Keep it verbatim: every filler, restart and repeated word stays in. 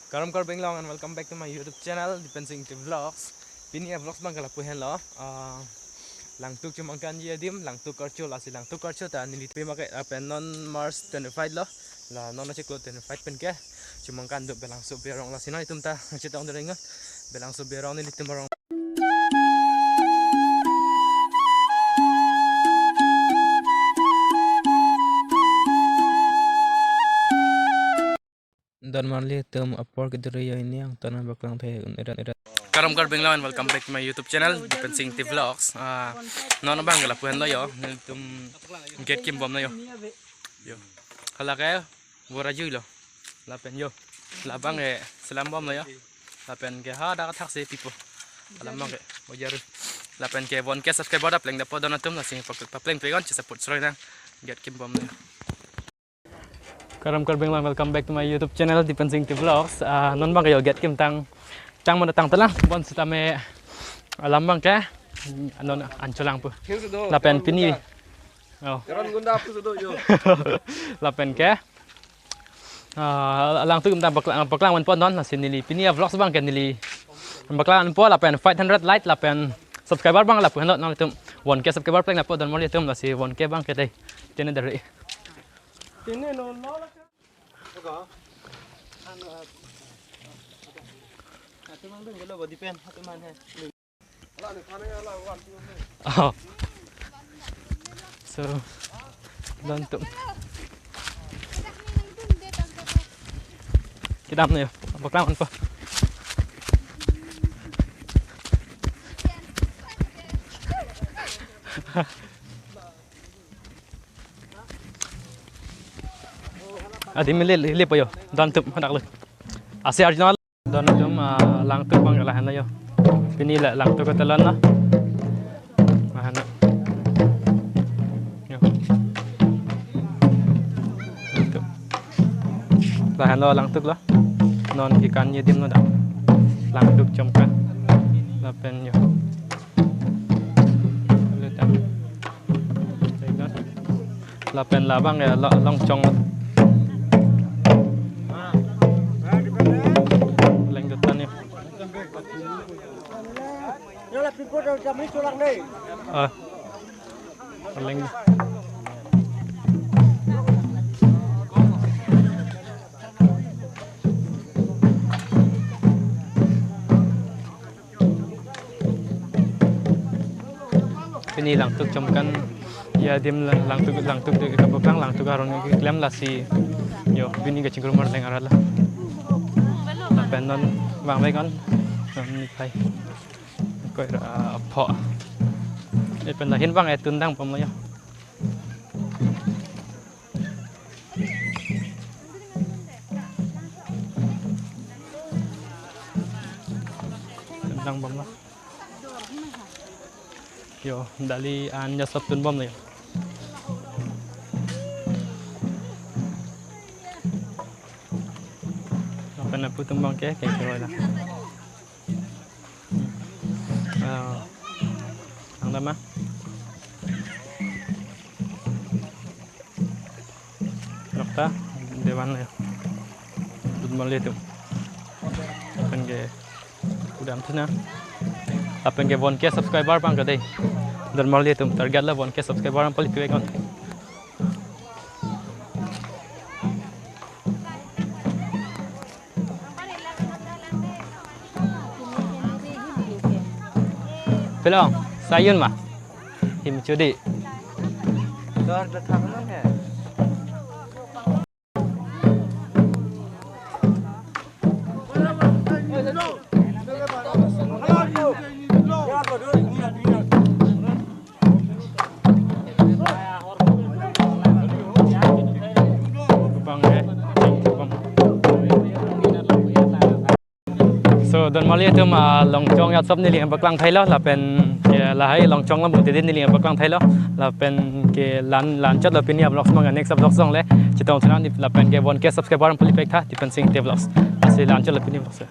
Karam Karbi Anglong and welcome back to my YouTube channel, Dipen Sing T Vlogs. Pini a-vlogs abang ke lapu henlo. Ah, Langtuk chomangkanji adim, Langtuk karcho, lasi Langtuk karcho ta neli pima ke, ah, pen non March twenty-five lo. La non achiklo twenty-five pen ke chomangkan do Belangso Berong, lasi non itum ta chetong dering Belangso Berong, nelitum arong. Don marli atum, apor kedere yo, ini angtan paklang thai un eran eran. Karam Karbi Anglong and welcome back to my YouTube channel, Dipen Sing T Vlogs. Ah, non abang ke lapu henlo yo, nelitum gate kimbomlo yo. Yo. Hala ke bor-arjuilo. Lapen yo, labang ke selam bomlo yo. Lapen ke hadak athak si pipo. Alam abang ke bor-arju. Lapen ke one K subscriber ta plengdetpo don atum, lasi papleng papleng pegon, che support sroi nang. Gate kimbomlo yo. Karam Karbi Anglong, welcome back to my YouTube channel, Dipen Sing T Vlogs. Ah, non abang ke yo gate kimtang, tang mana tang telang, bonsitame alam abang ke non ancholang pu. Lapen pini, oh. Teron gunda pu sudo yo. Lapen ke, ah, Langtuk kimtang paklang, paklang manpo non, lasi neli pini a-vlogs abang ke neli paklang manpo, lapen five hundred like, lapen subscriber abang lapu henlo, nangtum one K subscriber plengdetpo don marli atum, lasi one K abang ke dei. Tene dere. Tene no lo la. Oh. So, don atum. Kedam ne yo, paklang manpo. Adim le, le, lepo yo, don atum hadak le. Asi arjuna don atum, ah, Langtuk abang ke lahenlo yo. Pini la Langtuk ke telan na. Lahenlo. Yo. Langtuk. Lahenlo Langtuk lo. Non kekanji adim lo dak. Langtuk chomangkan. Lapen yo. Lapen labang ya, lo-, Longchong. Leng dotan ya. Ah. Leng. Pini Langtuk chomangkanji adim la-, Langtuk, Langtuk de kapaklang, Langtuk aron keklem, lasi yo pini kachingrum arleng arat la. Lapen non vangvek non, non niphai. Koi ra pho. Lapen lahin abang etun dang pom lo yo. Tun dang bomlo. Yo, dali an jasop tun bomlo yo. Lapen apu atum abang ke, ke keroi la. Ah, ang dama. Nokta, dewan ya. Don marli atum. Lapen ke, kudam thina. Lapen ke one K subscriber abang ke dei. Don marli atum, target la one K subscriber abang pali piwek on. Pelong, sayun ma. Him chudi. Dor da thang non he. So, don marli atum, ah, Longchong ajasop neli paklang thailo, lapen ke lahai Longchong lo bung tedin neli paklang thailo, lapen ke la-an, la-anchot lo pini a-vlogs abang, next a-vlogs along le chetong thunang, lapen ke one K subscriber pali pek tha, Dipen Sing T Vlogs. Lasi la-anchot lo pini vlogs.